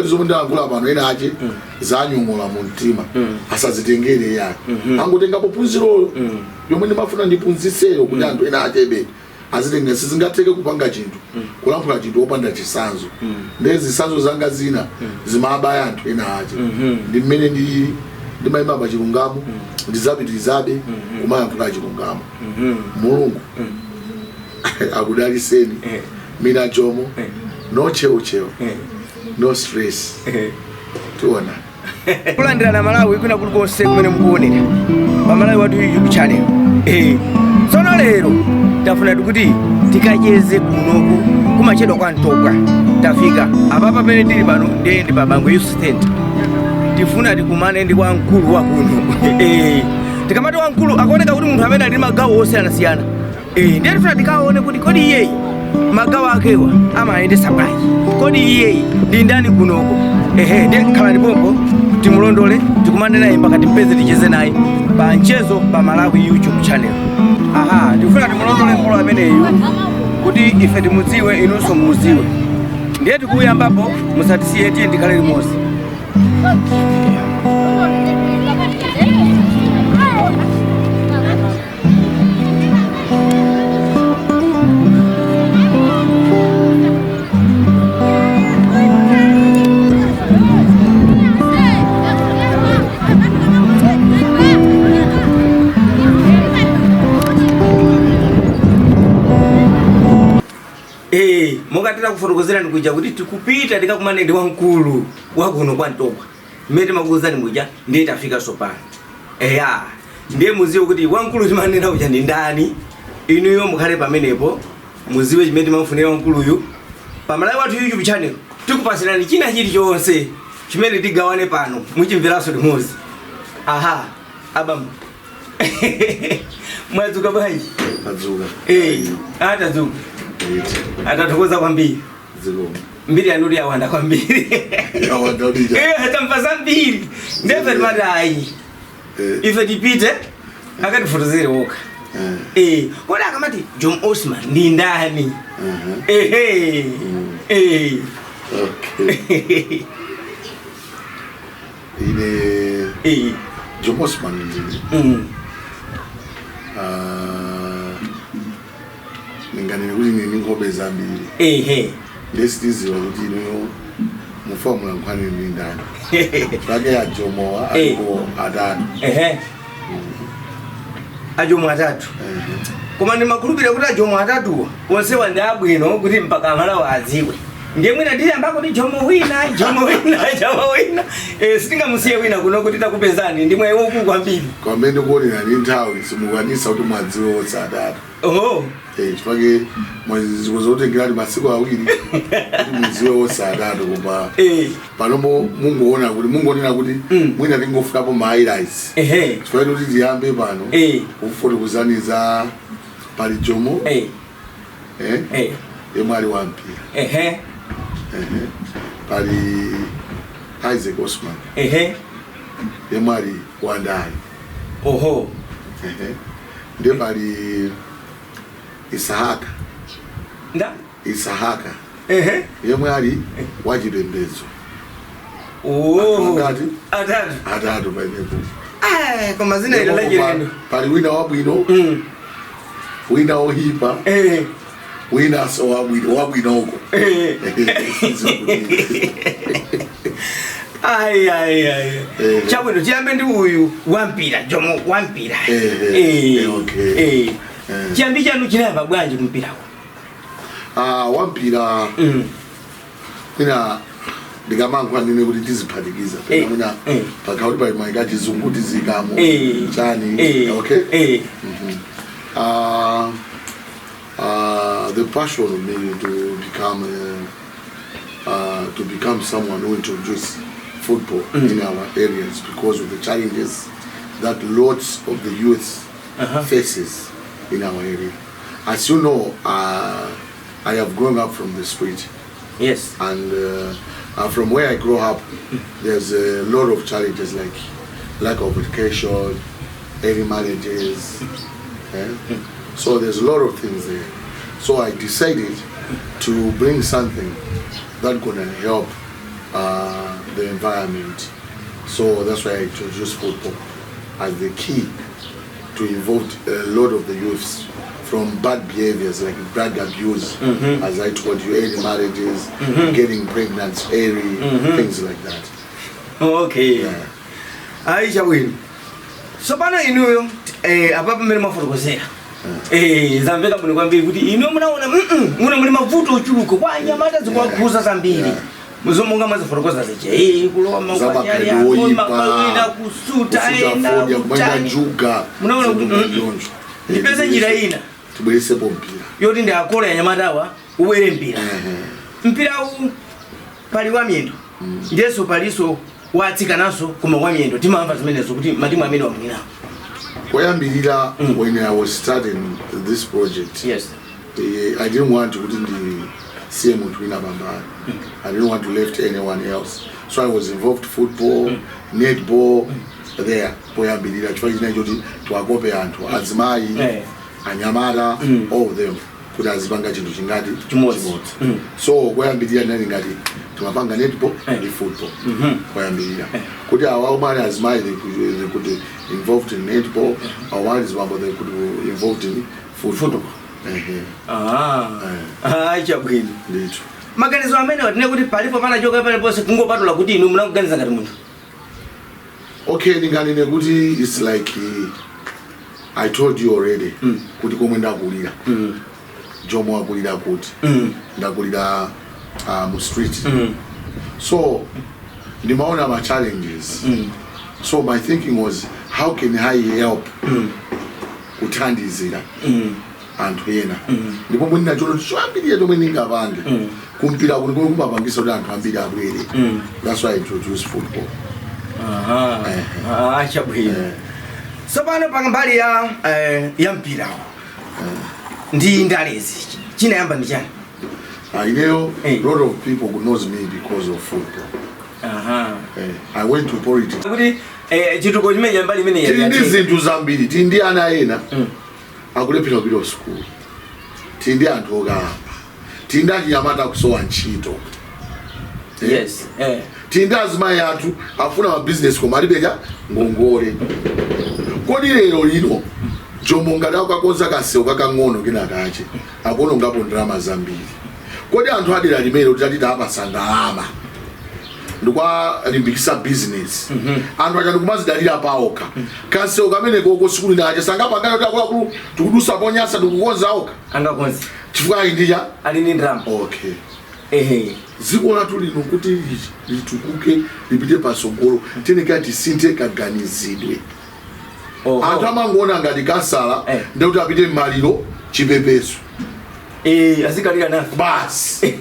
Zikutheka zomwe ndalankhula pano ena ache zanyongola mu mtima, asazitengere yani, angotengapo phunzirolo yomwe ndimafuna ndiphunzitseyo kuti anthu ena achebe azitenga. Sizingatheke kupanga chinthu, kulankhula chinthu wopanda chitsanzo. Ndiye zitsanzo zanga zina zimabaya anthu ena ache. Ndi mmene ndilili, ndimayima pa chilungamo, ndizapitirizabe kumayankhula chilungamo. Mulungu akudaliseni. Mina Jomo, no cheucheu, no stress. Tiona. Kulandirana Malawi kwina kulikonse kumene mukuonera pa Malawi Wathu YouTube channel. Tsono lero tafuna tikuti tikacheze kunoku kumachedwa kwa Ntopwa. Tafika apa pamene tili pano ndiye ndi pa Bangwe Youth Center. Tifuna tikumane ndi wamkulu wa kuno. Tikamati wamkulu, akuoneka kuti munthu amene ali ndi magawo osiyanasiyana. Ndiye tifuna tikaone kuti kodi iyeyi magawo akewa amayendesa bwanji, kodi iyeyi ndi ndani kunoko? Ehe, ndiye khalani pompo, timulondole, tikumane naye mpaka timpeze, ticheze naye pa Mchezo pa Malawi YouTube channel. Aha, tikufuna timulondole mkulu ameneyu kuti ife timudziwe, inunso mumudziwe. Ndiye tikuyambapo, musatisiye, tiye tikhale limodzi. Monga tinakufotokozerani kuja kuti tikupita tikakumane ndi wamkulu wakuno kwa Ntopwa, mmene timakuwuzani muja, ndiye tafika tsopano. Eya, ndiye muziwe kuti wamkulu timanena uja ndi ndani. Inuyo mukhale pamenepo, muziwe chimene timamufunira wamkuluyu. Pa Malawi Wathu YouTube channel tikupasirani china chilichonse chimene tigawane pano, muchimveranso limodzi. Aha, abambo, mwadzuka bwanji? Adzuka. Atadzuka. Atathokoza kwambiri. Zikomo. Mbiri yanu yawanda kwambiri. Yawanda udija. Tamva zambiri, ndefe timati ayi, ife tipite akatifotokozere wokha. Kodi akamati John Osman ndi ndani? Ehe. Okay, ine Jomo Osman ndine. Ah, ndinganene kuti ndine nkhope zambiri. Ndesitiziwa kuti inuyo mufa mulankhwane ndi ndani pake. Ajomowa alipo atatu. Ehe, ajomo atatu. Koma ndimakhulupirira kuti ajomo atatuwa onsewa ndi abwino kuti mpaka Amalawi adziwe. Ndiye mwina ndiyambako ndi Jomo wina, Jomo wina, Jomo wina. Sitingamusiye wina kuno kuti takupezani, ndi mwayi waukulu kwambiri. Kwamene ndikuonera ndi nthawi, simukwanisa kuti mwadziwe onse atatu. Oho. Chifukwa zikuzotengerani masiku 2 kuti mudziwe onse atatu, koma panopo mungoona kuti mungonena kuti mwina tingofunapo ma highlights. Chifukwa kuti tiyambe pano kufotokozani za pali Jomo yemwe ali wampira. Ehe. Pali Isaac Osman yemwe ali wandale. Ehe. Ndiye pali Isahaka. Nda? Isahaka yemwe ali wachipembedzo. Oh. Angati? Atatu. Atatu pamenepo. Koma zina ilo lachilendo. Pali wina wabwino, wina woyipa, wina so wabwino wabwinoko. Ayi, ayi, ayi. Chabwino, tiyambe ndi uyu wampira, Jomo wampira. Okay. Chiyambi chanu chinayamba bwanji kumpirako? Ah, wampira, mwina ndikamankhula ndine kuti tiziphatikiza pena, mwina pakauti pali maika chizungu tizikamo chani. Okay. The passion of me to become someone who introduce football in our areas because of the challenges that lots of the youth faces in our area. As you know, I have grown up from the street and from where I grew up, there's a lot of challenges like lack of education, early marriages. Eh? So there's a lot of things there. So I decided to bring something that gonna help the environment. So that's why I introduced football as the key to involve a lot of the youths from bad behaviors like drug abuse, as I told you, early marriages, getting pregnant early, things like that. Okay. Yeah. Ayi, chabwino. Tsopano inuyo, apa pamene mwafotokozera, zamveka bwino kwambiri kuti inuyo munaona muno muli mavuto ochuluka kwa anyamata, zikuwakhuza zambiri. Monga mwazifotokoza zija, kulowa Zamakhalidwe oyipa, makwanyali, kusuta, kusuta ena fodya, kumanga kutani. njuga. Munaona kuti zinthu ngati ndipeze njira ina tibweresepo mpira. Yoti ndi akole anyamatawa, ubwere mpira. Mpirawu pali wa miyendo, ndiyenso palinso watsikananso, koma wa miyendo timamva zimenezo kuti matimu amene wamwinawo. Koyambirira, when I was starting this project, I didn't want kuti ndisiye munthu wina pambali. I didn't want to left anyone else, so I was involved football, netball there poyambirira, chifukwa chinayi choti tiwakope anthu azimayi, anyamata, all of them, kuti azipanga chinthu chingati? Chimodzi. So koyambirira ndinali ngati timapanga netball ndi football koyambirira, kuti awa omwe ali azimayi, they could involved in netball, awa ali azibambo, they could involved in football. Football. Ehe. Ah, chabwino. Ndithu. Maganizo amene watine kuti palipo panachoka paliponse, kungopatula kuti inu munakuganiza ngati munthu? Okay, ndinganene kuti it's like, I told you already kuti komwe ndakulira, Jomo akulira kuti ndakulira mu street, so ndimaona ma challenges. So my thinking was, how can I help kuthandizira anthu ena? Ndipo mwina chono choyambirira chomwe ndingapange kumpira kuno, komwe kumapangisa kuti anthu ambiri abwere. That's why I introduced football. Aha. Ah, chabwino. Tsopano pa mbali ya mpirawo ndi ndalezi, chinayamba ndi chani? Ineyo, a lot of people who knows me because of football. I went to politics. Kuti chituko chimene mbali imene Tili ndi zinthu zambiri. Tili ndi ana ena akulephera kupita ku sukulu, tili ndi anthu okalamba, tili ndi achinyamata akusowa ntchito. Tili ndi azimayi athu afuna mabizinesi koma alibe cha ngongole. Kodi lero lino Jomo ngati akukakonza kansewu kakang'ono kenakache, akuonongapo ndalama zambiri. Kodi anthu adera limene kuti atiti apasa ndalama ndikwalimbikisa business, anthu acha ndikumazidalira paokha, kansewu kamene koko siku linache sangapangana kuti akuluakulu tikudusa ponyasa, ndikukonza okha? Angakonze. Chifukwa ali ndicha? Ali ndi ndalama. Okay. Dziko lathu lino kuti litukuke, lipite pasogolo, teneka tisinthe kaganizidwe. Anthu amangoona ngati kansala ndekuti apite m'maliro, chipepeso. Azikalira nafe. Basi.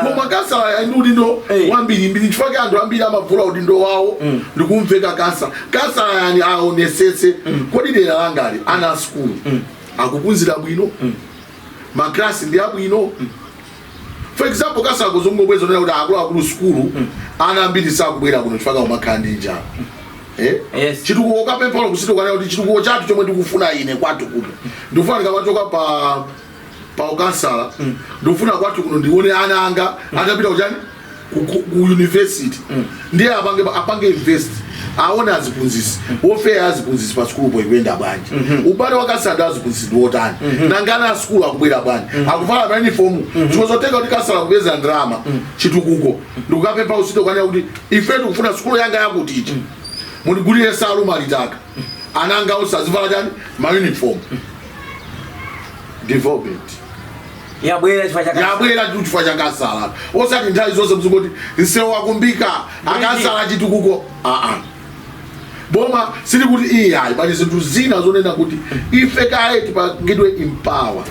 Koma kansala ndi udindo wambirimbiri, chifukwa anthu ambiri amavula udindo wawo ndikumveka kansala. Kansala yani aonesese, kodi dera langali ana a sukulu akuphunzira bwino? Maklasi ndi abwino? For example, kansala kuzongobweza onena kuti akuluakulu, sukulu ana ambiri sakubwera kuno chifukwa umakhala ndi njala. Eh? Yes. Chitukuko kapemphalo kusitukanira kuti chitukuko chathu chomwe tikufuna, ine kwathu kuno ndikufuna ndikamachoka pa ukansala, ndikufuna kwathu kuno ndione ana anga atapita kuchani, ku university. Ndiye apange invest, aone aziphunzisi, welfare aziphunzisi pa sukulupo ikuyenda bwanji, ubale wa kansala ndi aziphunzisi ndi wotani, nanga ana a sukulu akubwera bwanji, akuvala ma uniform. Chikozotenga kuti kansala kupeza ndalama, chitukuko ndikukapempha usito kanena kuti ife tikufuna sukulu yanga yakuti ichi mundigulire salu, malitaka, ananga onse azivala chani, ma uniform. Development yabwera chifukwa cha yabwera chifukwa cha kansala, osati nthawi zonse mzingoti nsewu wakumbika, akansala, chitukuko. Aa, boma sili kuti iyayi, pali zinthu zina zonena kuti ife kaye tipangidwe empower.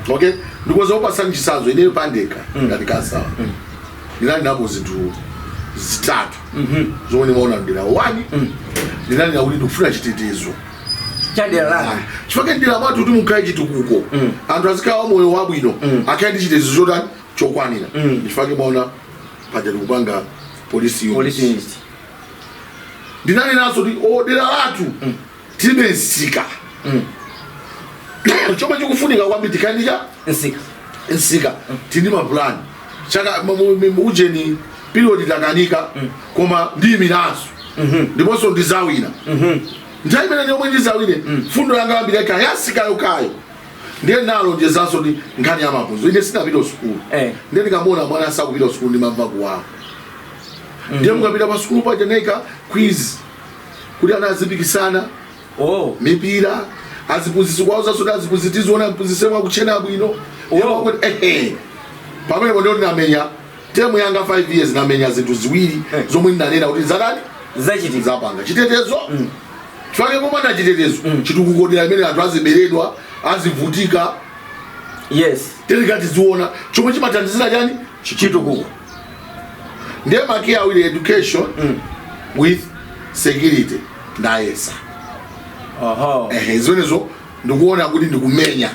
Okay, ndikoza kupasani chitsanzo. Ineyo pandekha ngati kansala ndinali napo zinthu zitatu zomwe ndimaona mdera. One, ndinali nakuti ndikufuna chitetezo cha dera langa. Chifukwa ndira mwathu kuti mukhale chitukuko, anthu azikhala moyo wabwino, akhale ndi chitetezo chotani, chokwanira. Chifukwa mwaona paja tikupanga police unit. Police unit. Ndinali naso kuti o dera lathu tilibe msika. Chomwe chikufunika kwambiri tikhale ndi cha Msika. Msika. Tili mapulani Chaka ujeni period takanika, koma ndiyimiranso ndiponso ndizawina. Nthawi imene yomwe ndizawine, fundo yanga yambiri ikhala yasika yokayo. Ndiye nalonjezanso ndi nkhani ya maphunziro. Ine sinapita sukulu. Ndiye ndikamuona mwana asakupita sukulu, ndimamva kuwawa. Ndiye mukapita pa sukulu paja, naika quiz kuti ana azipikisana mipira, aziphunzitsi kwawo kuti aziphunzitsi tiziona mphunzitsi mwakuchena bwino. Kuti ehe, pamenepo ndio ndinamenya term yanga 5 years, namenya zinthu ziwiri zomwe ndinanena kuti zakati Zachitika. Zapanga chitetezo. Chifake popanda chitetezo, chitukukodera imene anthu aziberedwa, azivutika. Telikati ziona chomwe chimathandizira chani? Chitukuko. Ndiye ma key awiri, education with security, ndayesa. Ehe, zimenezo ndikuona kuti ndikumenya.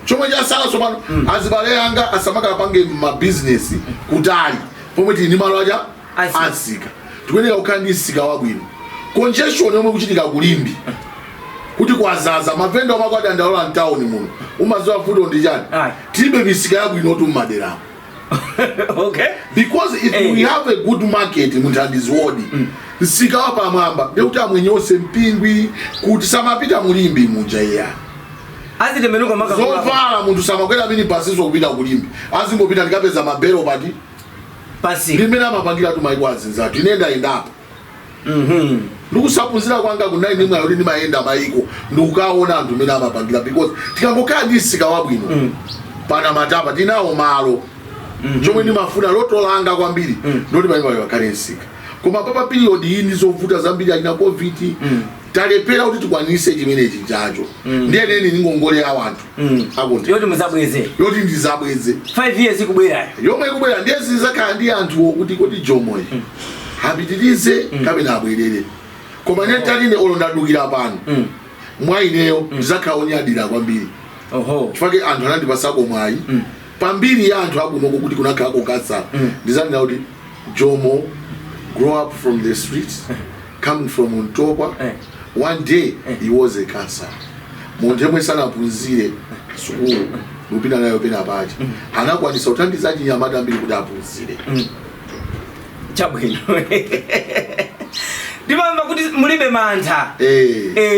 Chomwe chasala tsopano, azibale anga asamakapange mabizinesi kutali pomwe tili ndi malo aja. Ansika. Ansika, tikuyenera kukhala ndi msika wabwino. Congestion yomwe kuchitika kulimbi kuti kwazaza, mavenda omwe akwadandaula mtawuni muno, umaziwa vuto ndi chani? Ayi. Tilibe misika yabwino tu mmaderamo. Because if we have a good market munthandizi wodi msika wa pamwamba, ndikuti amwenye onse mpingwi kuti samapita mulimbi muja iya. Azitembenuka maka. Zovala, munthu samakwera minibus kupita kulimbi, azimbopita ndikapeza mabelo pati? Pasika. Ndimene amapangira tu maiko azinzathu. Ine ndayendapo. Ndikusaphunzira kwanga kunayi ndimwayo kuti ndimayenda maiko ndikukaona anthu mmene amapangira, because tikangokhala ndi msika wabwino pana matapa, tinawo malo. Chomwe ndimafuna, loto langa kwambiri, ndoti pamene pakhale msika. Koma papa period iyi ndi zovuta zambiri, achina COVID, talepera kuti tikwanise chimenechi chacho. Ndiye neni ni ngongole ya wanthu akuti Yoti muzabweze. Yoti ndizabweze. 5 years ikubwerayo. Yomwe ikubwera. Ndiye zizakhala ndi anthuwo kuti Jomoyi apitirize kapena abwerere. Koma ine tatine olo ndadukira pano, mwa ineyo ndizakhala onyadira kwambiri, chifukwa anthu anandipasako mwayi pambiri ya anthu akunoko kuti kunakhalako kansala. Ndizanena kuti Jomo grow up from the streets, coming from Ntopwa. One day he was a councillor. Munthu yemwe sanaphunzire sukulu ndikupita nayo pena pache, anakwanisa kuthandiza achinyamata ambiri kuti aphunzire. Chabwino, ndimamva kuti mulibe mantha.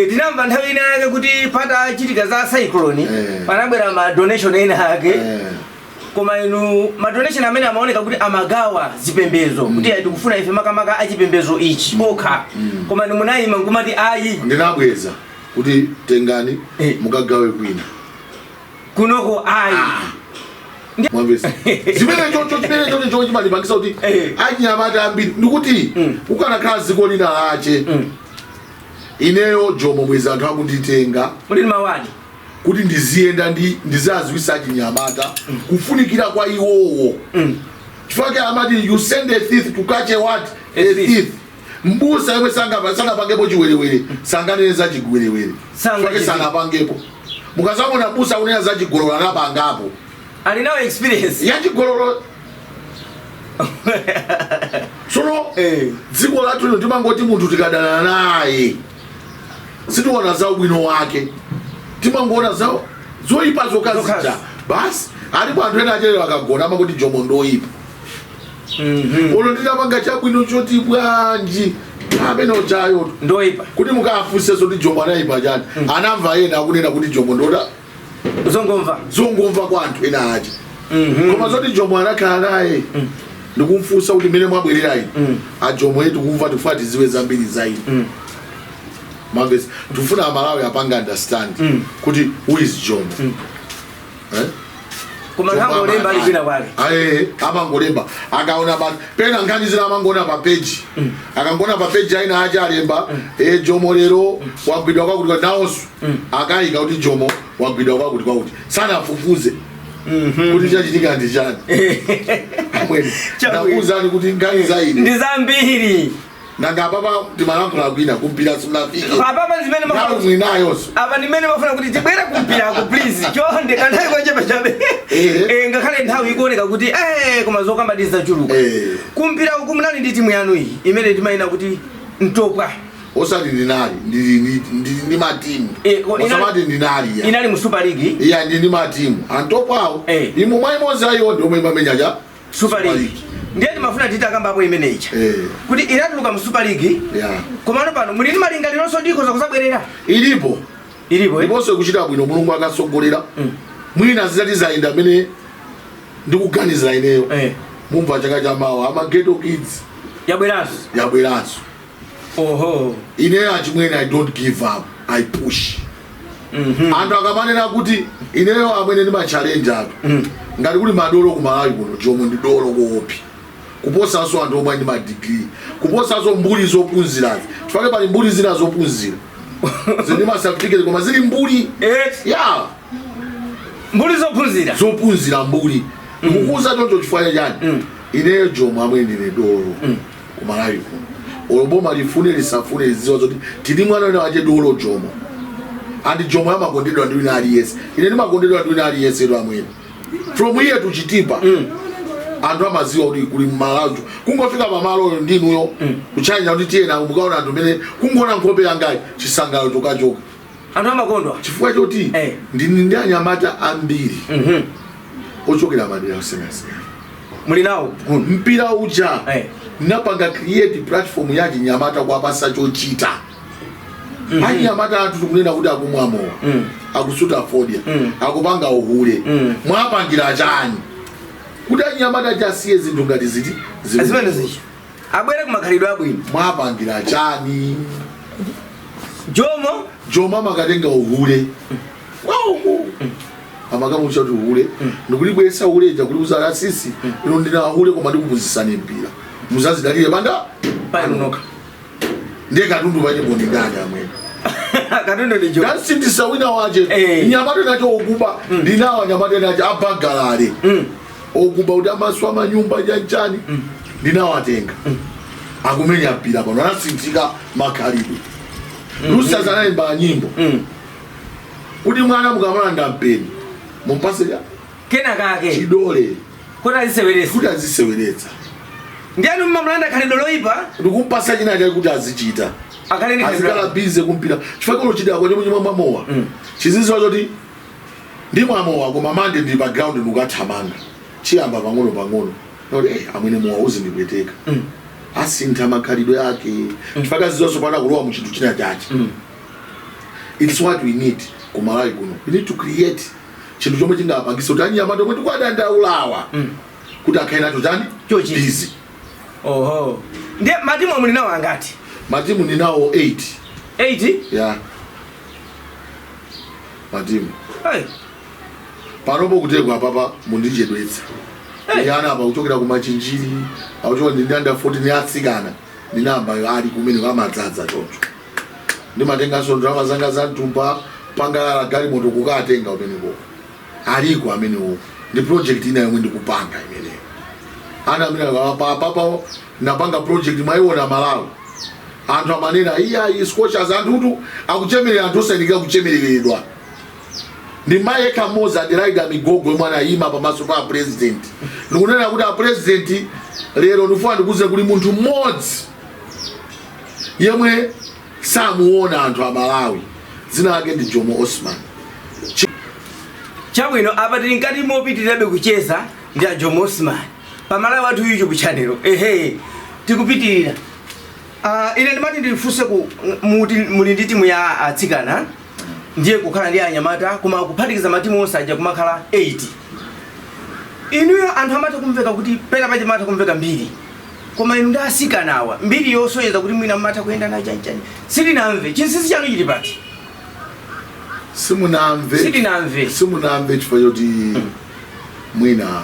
Tinamva nthawi ina yake kuti patachitika za cyclone, panabwera ma donation ena ake. Koma inu, ma donation amene amaoneka kuti amagawa zipembezo, kuti ayi, tikufuna ife makamaka achipembezo ichi okha, koma inu munayima nkumati ayi. Ndinabweza kuti tengani, mukagawe kwina. Kunoko ayi. Mwamvesa zimene chocho, chimene chocho chomwe chimatipangisa kuti achinyamata ambiri, ndikuti kukanakhala ziko lina lache, ineyo Jomo bweza anthu akunditenga Muli ndi mawadi. kuti ndiziyenda ndi ndizaziwisa achinyamata kufunikira kwa iwowo. Chifukwa amati you send a thief to catch a what? A A thief. thief. Mbusa yemwe sanapangepo chiwerewere sanganene za chigwerewere. Sanga Chifukwa sanapangepo. Mukazamona mbusa akunena za chigololo, anapangapo. Ali nawo experience. Ya chigololo. Tsono dziko lathu lino timangoti munthu tikadana naye sitiona za ubwino wake, timangoona za zoyipa zokha zija. Zokhazo. Basi, alipo anthu ena achelero akagona amangoti Jomo ndoyipa. Olo nditapanga chabwino choti bwanji, amene ochayo Ndoyipa. Kuti mukafunsenso kuti Jomo anayipa chani, anamva ena akunena kuti Jomo ndoda. Zongomva. Zongomva kwa anthu ena aja. Koma zoti Jomo anakhala naye ndikumfunsa kuti mmene mwabwerera inu, ajomo yetu kumva, tifuna tiziwe zambiri za inu. Mwamvesa? Tifuna Amalawi apanga understand kuti who is Jomo, eh? Koma nkangolemba ali kwina kwake. Aye, amangolemba akaona pa pena nkhani zina amangoona pa page. Akangoona pa page aina acha alemba, Jomo lero wagwidwa kwakuti, nawonso akayika kuti Jomo wagwidwa kwakuti kwakuti, sanafufuze kuti chachitika ndi chani. Amweni, Chabwino. ndakuwuzani kuti nkhani za ine Ndi zambiri. Nanga apapa timalankhula kwina kumpira simunafike. Apapa zimene nthawi mafuna mwinayonso. Apa ndimene mafuna kuti tibwere kumpirako, please, chonde, kanthawi kochepa chabe. Ngakhale nthawi ikuoneka kuti koma zokamba ndi zachuluka. Kumpira uku munali ndi timu yanu iyi imene timayina kuti Ntopwa. Osati ndinali, ndili ndi matimu. Osamati ndinali ya. Inali mu Super League. Iya, ndili ndi matimu antopwawo. Imwe mwa imodzi ayiwo ndi omwe imamenya cha Super League. Ndiye timafuna titakambapo imeneyi kuti inatuluka mu Super League. Komano pano muli ndi malingalironso ndikhoza kuzabwerera? Ilipo. Ilipo, eh? Ndiponso kuchita bwino, Mulungu akasogolera, mwina zitati zayenda amene ndikuganizira ineyo, mumva chaka chamawa ama Ghetto Kids yabweranso. Yabweranso. Oho. Ineyo achimwene, I don't give up, I push. Anthu akamanena kuti ineyo amwene ndi ma challenge atu, ngati kuli madolo kumalawi kuno, Jomo ndi dolo kuopi kuposanso anthu omwe ndi madigiri, kuposanso mbuli zophunzirazi, chifukwa pali mbuli zina zophunzira zili ndi ma certificate koma zili mbuli. Ya. Mbuli zophunzira. Zophunzira mbuli. Ndikukuza choncho chifukwa chani? Ineyo Jomo amwene ndine dolo kumalawi kuno. Olo boma lifune lisafune, liziwa zoti tili mwana wina wache dolo Jomo, and Jomo amakondedwa ndi wina aliyense. Ine ndimakondedwa ndi wina aliyense edu amwene. From here to Chitipa, anthu amaziwa kuti kuli mmalawi. Kungofika pamaloyo ndinuyo kuchanya kuti tiyena mukaona anthu mene kungoona nkhope yangayi, chisangalalo chokachoka. Anthu amakondwa. Chifukwa choti ndini ndi anyamata ambiri ochokera madera osiyanasiyana. Muli nawo kuno. Mpira uja napanga create platform ya chinyamata kuwapasa chochita. Anyamata athu tikunena kuti akumwa mowa, akusuta fodya, akupanga uhule. Mwapangira chani kuti anyamata chasiye zinthu ngati ziti? Zimene zichi abwere kumakhalidwe abwino. Mwapangira chani? Jomo. Jomo amakatenga uhule kwauku, amakamucha kuti uhule ndikulibwesa uleja kuliuza asisi ino ndina ahule, koma ndikuphunzitsani mpira, muzazidalire panda painonoka. Ndiye katundu pachepo ndingati amwene? Katundu ndi Jomo. Ndansindisa wina wache. Nyamata nacho okuba, ndinawo anyamata nacho abagalale okuba kuti amaswa manyumba chanchani, ndinawatenga, akumenya mpira pano, anasinthika makhalidwe. Lucius anayimba nyimbo kuti mwana mukamalanda mpeni mumpase cha kena kake chidole kuti aziseweretsa. Kuti aziseweretsa. Ndiyani mmamulanda khalidwe loyipa? Ndikumpasa china chake kuti azichita. Akhale ndi khalidwe. Azikhala busy kumpira, chifukwa cholo chidakwa chomwe chimwe chiziziwa choti ndimwamowa, koma mande ndili pa ground ndikukathamanga, chiyamba pang'ono pang'ono noti amwene mowa uzindipweteka. Asintha makhalidwe ake chifukwa aziziwanso pana kulowa mu chinthu china chache. It's what we need kumalawi kuno. We need to create chinthu chomwe chingapangise kuti anyamata omwe tikuwadandaulawa kuti akhale nacho chani? Chochita. Busy. Oho, ndiye matimu muli nawo angati? Matimu ndinawo 8. 8? Ya, matimu. Hey. Panopo kutekwa papa mundichedwetsa. Ana apa kuchokera kumachinjiri, akuchoka ndi under 14 atsikana ndinamba ali kumene amadzaza choncho. Ndimatenganso ndalama zanga za mtumba pangalala galimoto kukatenga kumeneko, aliko amenewo. Ndi project ina yomwe ndikupanga imeneyo. Ana amene papa napanga project mwayiona Malawi, anthu amanena iya Scorchers, anthutu akuchemerera, anthu osayenekera kuchemereredwa. Ndi mayi yekha mmodzi, Adelaida Migogo, yomwe anayima pamaso pa president ndikunena kuti a president, lero ndifuna ndikuze kuli munthu mmodzi yemwe samuona anthu a Malawi, dzina lake ndi Jomo Osman. Chabwino, apa tili mkati mopitirirabe kucheza ndi a Jomo Osman pa Malawi Wathu YouTube channel. Ehe, tikupitirira. Ine ndimati ndifunse ku muti muli ndi timu ya atsikana, ndiye kukhala ndi anyamata, koma kuphatikiza matimu onse aja kumakhala 8. Inuyo anthu amatha kumveka kuti pena pache matha kumveka mbiri, koma inu ndi asikanawa mbiri yosonyeza kuti mwina mmatha kuyenda nayo chanichani sitinamve. Chinsinsi chanu chili pati? Simunamve? Sitinamve. Simunamve chifukwa choti mwina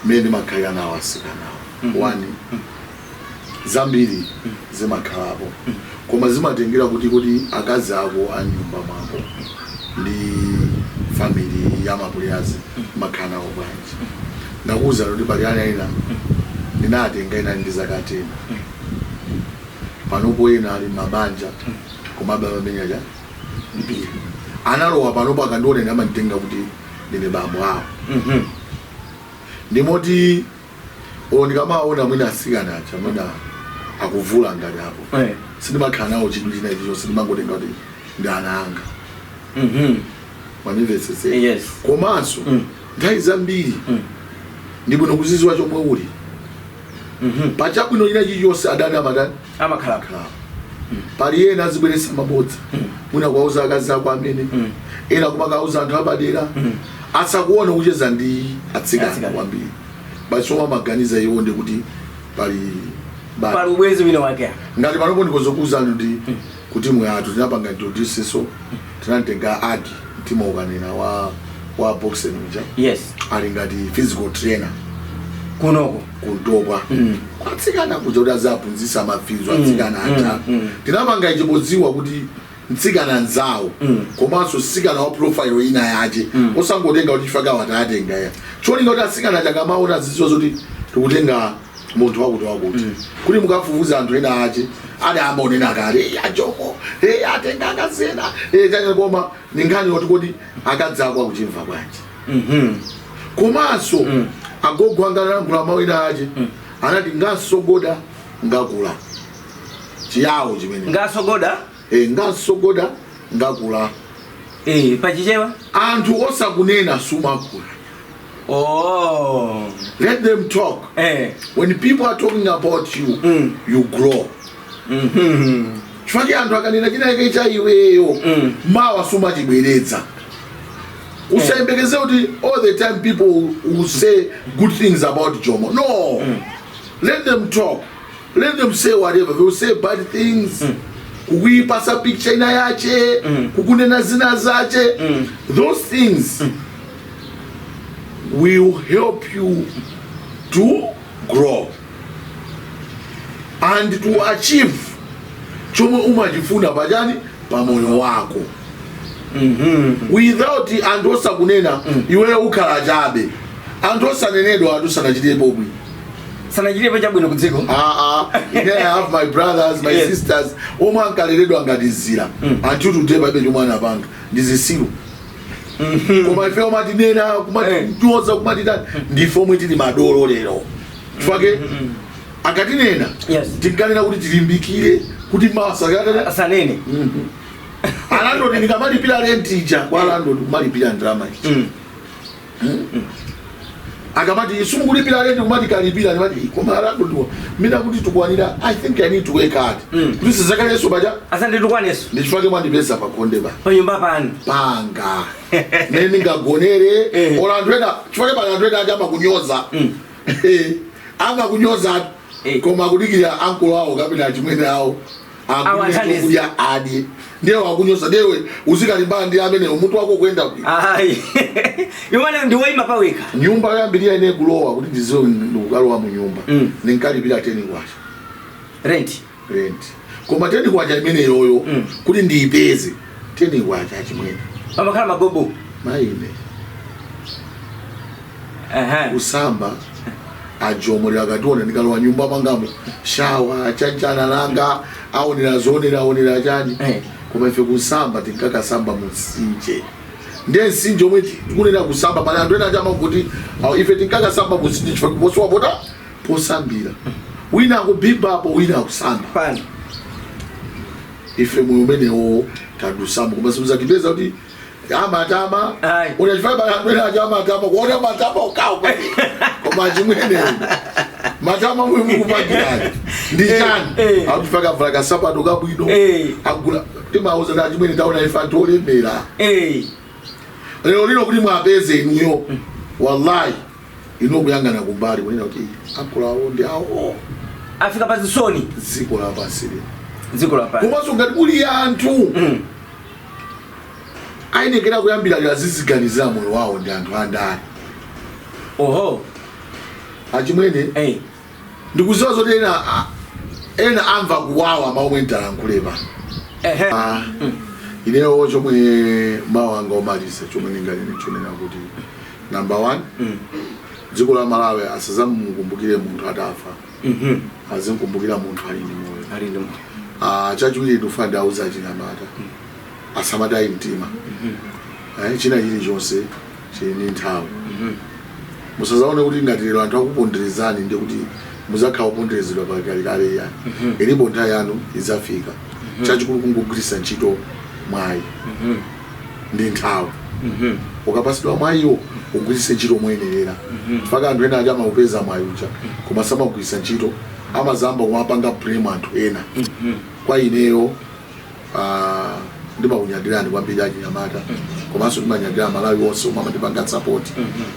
mmene ndimakhalira nawo asikanawo, one, zambiri zimakhalapo, koma zimatengera kuti akazi ako a nyumba mwako ndi family ya ma players makhala nawo bwanji. Ndakuwuza kuti pali ana ena ndinatenga ena ndi zaka 10, panopo ena ali mabanja, komabe amamenya cha mpira. Analowa panopo, akandiona ine amanditenga kuti ndine bambo awo. Ndimoti olo ndikamaona mwina asikana aja mwina akuvula ngati apo. Sindimakhala nawo chidwi china ichichonse, ndimangotenga kuti ndi ana anga. Mwandimvetsetse? Yes. Komanso nthawi zambiri ndi bwino kuziziwa chomwe uli. Pachabwino china chilichonse adani amatani? Amakhala. Khala. Pali ena azibweretsa mabodza, mwina kuwauza akazi ako amene ena kumakauza anthu apadera asakuone kucheza ndi atsikana Atsikana. kwambiri. Basi, omwe amaganiza iwo ndi kuti pali bali. Pali ubwenzi wina wake. Ngati panopo ndikozokuuzani ndi kuti mwe athu tinapanga introduce, so tinamtenga Agi Mtima Ukanena wa boxing uja. Ali ngati physical trainer Kunoko. Kuntopwa kwatsikana kuja kuti azaphunzitsa mafizo atsikana aja. Tinapanga ichi podziwa kuti mtsikana nzawo komanso mtsikana wa profile ina yache, osangotenga kuti chifukwa watatenga ya cholinga kuti atsikana chakamaona azidziwa zoti tikutenga munthu wakuti wakuti, kuti mukafufuza anthu ena ache adayamba unena kale, "Eh, ajomo, eh, atenga akazena, eh, chanya," koma ni nkhani yoti kodi akadzakwa kuchimva bwanji? Komanso agogo anga analankhula mawu ena ache, anati, "Ngasogoda ngakula." Chiyawo chimene. Ngasogoda. E, ngasogoda ngakula. Eh, pachichewa? Anthu osakunena sumakula. Oh. Let them talk. When people are talking about you, you grow. Chifukwa anthu akanena chinake cha iweyo, mawa sumachibweretsa. Usayembekeze kuti all the time people will say good things about Jomo. No, let them talk, let them say whatever they will say, bad things, kukuipasa picture ina yache, kukunena zina zache. Those things will help you to grow and to achieve chomwe umachifuna pachani, pamoyo wako. Without anthu osakunena, iweyo ukhala chabe. Anthu osanenedwa anthu sanachitirepo bwino. Sanachitirepo chabwino ku dziko. Ah, ah. Ine I have my brothers, my sisters omwe ankaleredwa ngati zira. Until today palibe chomwe anapanga, ndi zisilu. Koma ife omatinena, kumatinyoza, kumatitani, ndife omwe tili madolo lero. Chifukwa akatinena, tinkanena kuti tilimbikire kuti masakatana. Asanene. Alandlord, ndikamalipira rent ija kwa landlord, kumalipira ndalama ija, akamati simukulipira rent, kumati kalipira, ndimati koma alandlord mina kuti tikwanira, I think I need to work hard kuti sizakalenso paja. Asanditukwaneso. Ndichifukwa mwandipeza pakhonde pa panyumba panu. Panga mene ndingagonere. Ola anthu ena, chifukwa pali anthu ena aja amakunyoza, amakunyoza, koma akudikira ankolo awo kapena achimwene awo Awathandize. kudya adye, ndiye wakunyoza. Ndiye uzikalimbana ndi amenewo, mutu wako kuyenda bwino? Ayi, imene ndiwoyima pawekha. Nyumba yoyambirira ine kulowa, kuti ndiziwe ndikukalowa mu nyumba, ndinkalipira 10 kwacha. Rent. Rent. Koma 10 kwacha imeneyoyo, kuti ndiyipeze 10 kwacha, achimwene, pamakhala magobo. Maine kusamba, ajomo akationa ndikalowa nyumba mangamo, shower chanchana langa, aonera zoonera, aonera chani. Koma ife kusamba tinkakasamba mu mtsinje. Ndiye mtsinje omwe tikunena kusamba, pali anthu ena achama kuti awo, ife tinkakasamba mu mtsinje chifukwa posowa pota posambira. Wina akubhibhapo, wina akusamba. Pano. Ife moyo umenewo tadusamo, koma simuzatipeza kuti amatama. Ayi. Unachifai pali anthu ena aja amatama, kuona matama ukawo, koma chimwene matama mwe mukupangirani ndi chani? Akutifaka vala kasapato kabwino. Agula, timauza ndi achimwene, taona ife anthu olemera lero lino kuti mwapeze inuyo, wallahi, inu kuyang'ana kumbali kunena kuti akulu awo ndi awo. Afika pa zisoni. Dziko lapansi lino. Dziko lapansi. Komanso ngati muli anthu ayenekera kuyambira lero aziziganizira moyo wawo ndi anthu andani. Oho. Achimwene, ndikuziwa zoti ena amva kuwawa mawu omwe nditalankhule pano. Ah, ineyo chomwe mawu anga omaliza chomwe ndinganene chonena kuti number one, dziko la Malawi asazamukumbukire munthu atafa, azimkumbukira munthu ali ndi moyo. Ali ndi moyo. Ah, chachiwiri, ndikufuna ndiauza achinyamata asamatayi mtima. Eh, china chilichonse chili ndi nthawi. Musazaone kuti ngati lero anthu akuponderezani ndi kuti Muzakhala oponderezedwa pakalekale yani. Ilipo nthawi yanu, idzafika. Chachikulu kungogwiritsa ntchito mwayi ndi nthawi. Ukapasidwa mwayiwo, ugwiritse ntchito moyenerera, chifukwa anthu ena aja amaupeza mwayi uja koma samagwiritsa ntchito, amazamba kumapanga blame anthu ena. Kwa ineyo, ndimakunyadirani kwambiri achinyamata, komanso ndimanyadira Malawi onse omwe amandipanga support.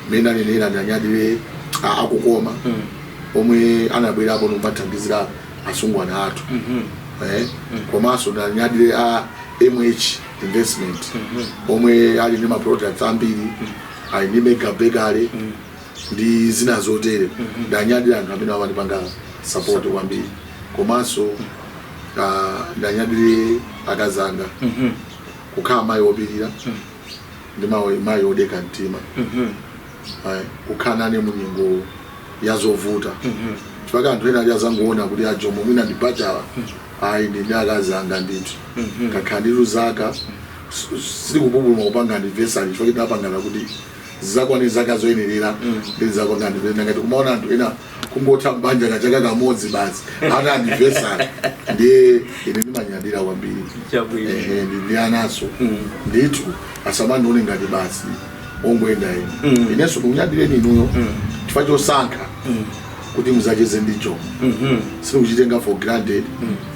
Mmene anenera, ndanyadire akukoma omwe anabwerapo nomathandizira asungwana athu, komanso ndanyadire a MH Investment omwe ali ndi ma products ambiri, ali ndi Mega Bakery ndi zina zotere. Ndanyadira anthu amene amandipanga support kwambiri. Komanso ndanyadire akazanga kukhala mayi wopirira ndi mayi odeka mtima, kukhala nane mu nyengo ya zovuta, chifukwa anthu ena ali azangoona kuti ajomo mwina ndi bachelor. Ayi, ndi akazi anga ndithu. Kakhala nditu zaka sitikupupuluma kupanga anniversary, chifukwa tinapangana kuti zizakwane zaka zoyenerera ndi zizapanga anniversary. Ngati kumaona anthu ena kungotha mbanja kachaka kamodzi basi ana anniversary, ndiye ine ndimanyadira kwambiri. Chabwino. Ehe, ndi anaso ndithu, asamandione ngati basi ongoyenda ine. Inenso ndikunyadireni inuyo chifukwa chosankha kuti muzacheze ndi Jomo. Sindikuchitenga for granted.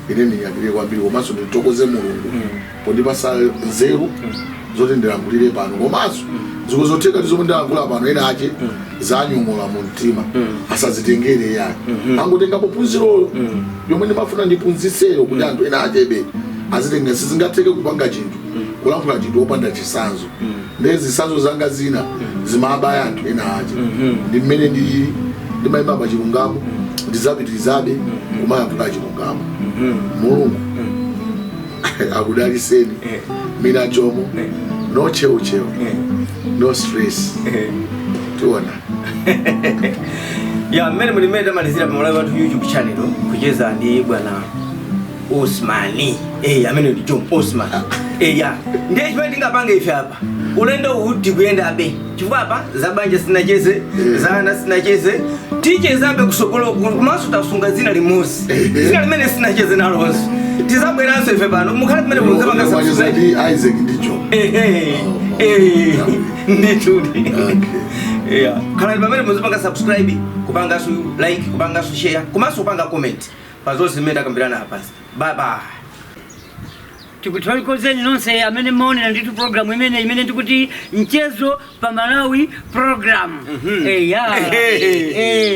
Ine ndinyadire kwambiri, komanso ndithokoze Mulungu pondipasa nzeru zoti ndilankhulire pano, komanso ziko zotheka ndi zomwe ndilankhula pano ena ache zanyongola mu mtima, asazitengere yani, angotengapo phunziroyo yomwe ndimafuna ndiphunziseyo kuti anthu ena achebe azitenga. Sizingatheke kupanga chinthu, kulankhula chinthu wopanda chisanzo. Ndiye zisanzo zanga zina zimabaya anthu ena ache. Ndi mmene ndilili, ndimayima pa chilungamo, ndizapitirizabe kumayankhula chilungamo. Mulungu akudaliseni. Mina Jomo, no cheucheu, no stress, tiona. Ya, mmene muli mmene tamalizira pa Malawi Wathu YouTube channel kucheza ndi bwana Osmani, amene ndi Jomo Osman. Ya, ndiye chimene tingapange ife apa, ulendo uwu tikuyendabe, chifukwa apa zabanja sinacheze, za ana sinacheze, tichezabe kusogolo. Komanso tasunga dzina limodzi, dzina limene sinacheze nalonso. Tizabweranso ife pano. Mukhale pamene muzapanga Wacheza subscribe. ndi Isaac ndi Jomo. Ehe, ndithudi. Okay. Yeah. Khalani pamene muzipanga subscribe, kupanganso like, kupanganso share, komanso kupanga comment pa zonse zimene takambirana apasi. Bye bye. Tikuthokozeni nonse amene maonera ndithu programu imene ndikuti Mchezo pa Malawi program. Eya.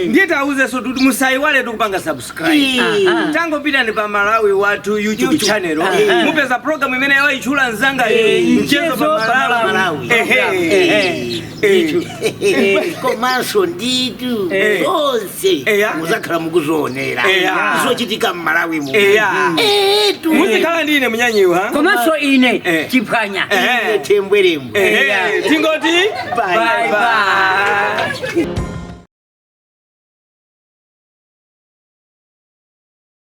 Ndiye tauzenso kuti musayiwale tikupanga subscribe. Aha. Tangopitani pa Malawi Wathu YouTube YouTube. channel, Aha. mupeza program imene wayitchula mzanga, Mchezo Mchezo pa pa Malawi. Malawi. Ehe. Komanso nditu zonse Eya. muzakhala mukuzionera Eya. zochitika mmalawi mu. Eya. Etu. Muzikhala ndi ine Munyanyiwa. Komanso ine Chiphwanya. Ehe. Thembwerembwe. Ehe. Tingoti Bye. Bye bye.